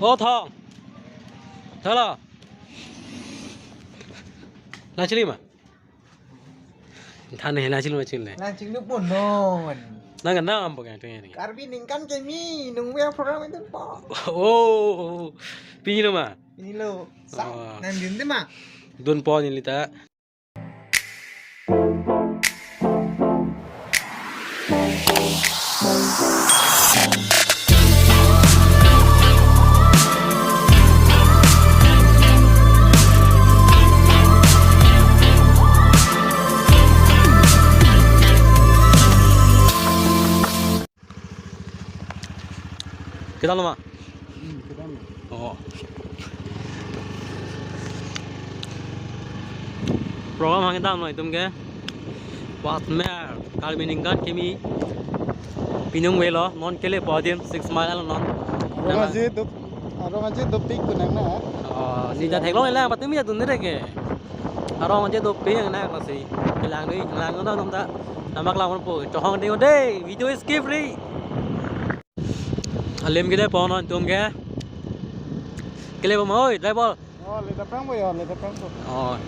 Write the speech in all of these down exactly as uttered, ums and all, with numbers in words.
O Thong. Thalo. Nangchili ma? Than he nangchili ma chili. Nangchili punon. Nang kan nang ampo kan tuh ini. Karbi ningkan kemi nunggu yang program itu po. Oh, pilo ma? Pilo. Sa, oh. Nangdun dei ma? Dunpo neli ta. Kedam lo ma? Hmm, kedam lo. Oh. Program hang kedam lo itum ke. Watmer, Karbi ningkan kemi pinung avelo, non kele podium, six mile lo non. Arong aje dop, arong aje dopik kunang na. Oh, neli ta theklong lang, patumi adun dei ke. Arong aje dopik nang na klasi. Kelang dei, kelang dei, nom ta. Nangpaklang ponpo, chohong ding dei, video skip ri. Alim kele po non itum ke. Kele po ma oi, driver. Oh, leda prang po ya, leda prang po. Oh.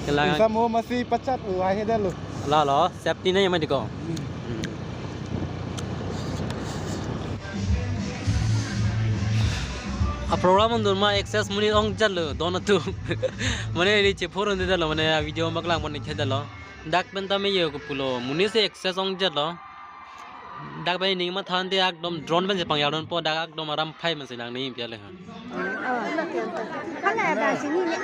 Kelang. Insa mo masih pachat u, ahe dah lo. Lalo, safety na yama diko. Hmm. Hmm. A program undun ma excess monit ong jalo, don atum. Mane neli chephor un dei lo, mane a video paklang pon ni khe dei lo. Dak pen ta me yo ke pulo, monit si excess ong jalo. Dak pen ning mathan te ekdom drone pen si pangya donpo, dak ekdom aram phai man si lang ni pia le ha. Oh, oh. Kala ba sini le.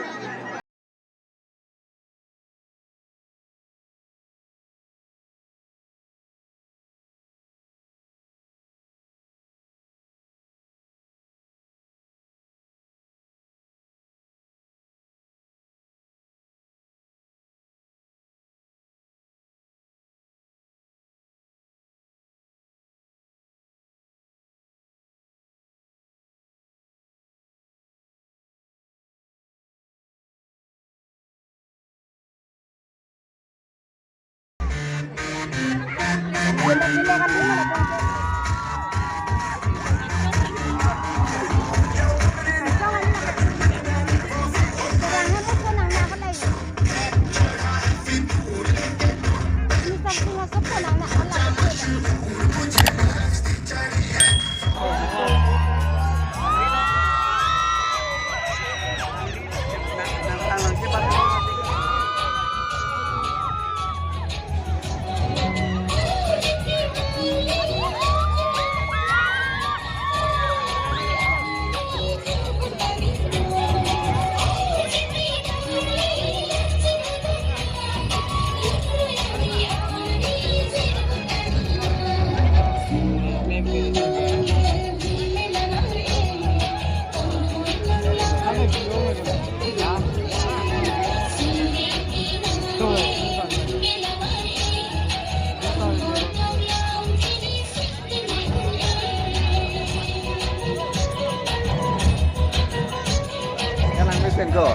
Kalang mesen ko.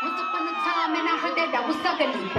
Once upon a time and I heard that I was ugly.